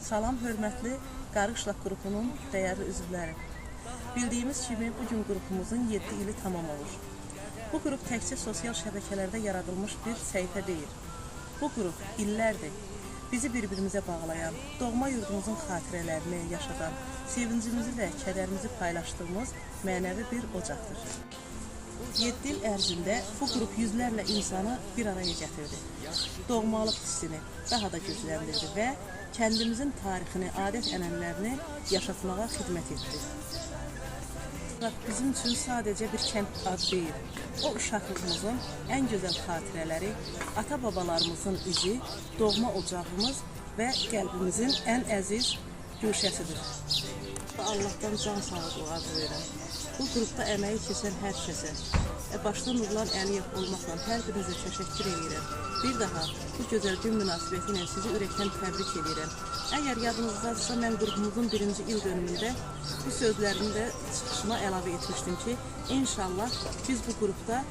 Salam hörmətli Qarqışlaq qrupunun dəyərli üzvləri. Bildiyimiz kimi bu gün qrupumuzun 7 ili tamam olur. Bu qrup təkcə sosial şəbəkələrdə yaradılmış bir səhifə deyil. Bu qrup illərdir bizi bir-birimizə bağlayan, doğma yurdumuzun xatirələrini yaşadan, sevincimizi və kədərimizi paylaşdığımız mənəvi bir ocaqdır. 7 il ərzində bu qrup yüzlərlə insanı bir araya gətirdi. Doğmalıq hissini daha da gücləndirdi və kəndimizin tarixini, adət-ənənələrini yaşatmağa xidmət etdi. Bax, bizim üçün sadəcə bir kənd adı deyil. O uşaqlığımızın ən gözəl xatirələri, ata-babalarımızın izi, doğma ocağımız və qəlbimizin ən əziz guşəsidir. Allahdan can sağlığı arzulayıram. Bu qrupda əməyi keçən hər kəsə, başda Nurlan Əliyev olmaqla hər birinizə təşəkkür edirəm. Bir daha bu gözəl gün münasibəti ilə sizi ürəkdən təbrik edirəm. Əgər yadınızdadırsa, mən qrupumuzun birinci il dönümündə bu sözlərimi də çıxışıma əlavə etmişdim ki, inşallah biz bu qrupda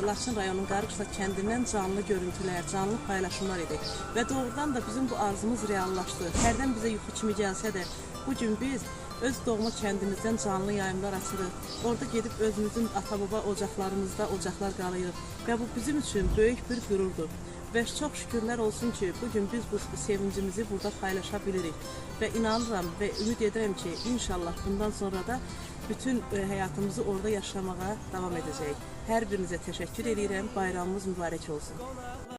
Laçın rayonunun Qarqışlaq kəndindən canlı görüntülər, canlı paylaşımlar edik. Və doğrudan da bizim bu arzumuz reallaşdı. Hərdən bizə yuxu kimi gəlsə də, bu gün biz öz doğma kəndimizdən canlı yayımlar açırıq. Orada gedib özümüzün ata-baba ocaqlarımızda ocaqlar qalıyırıq və bu bizim üçün böyük bir qürurdur. Və çox şükürlər olsun ki, bu gün biz bu sevincimizi burada paylaşa bilirik. Və inanıram və ümid edirəm ki, inşallah bundan sonra da bütün həyatımızı orada yaşamağa davam edəcəyik. Hər birinizə təşəkkür edirəm. Bayramımız mübarək olsun.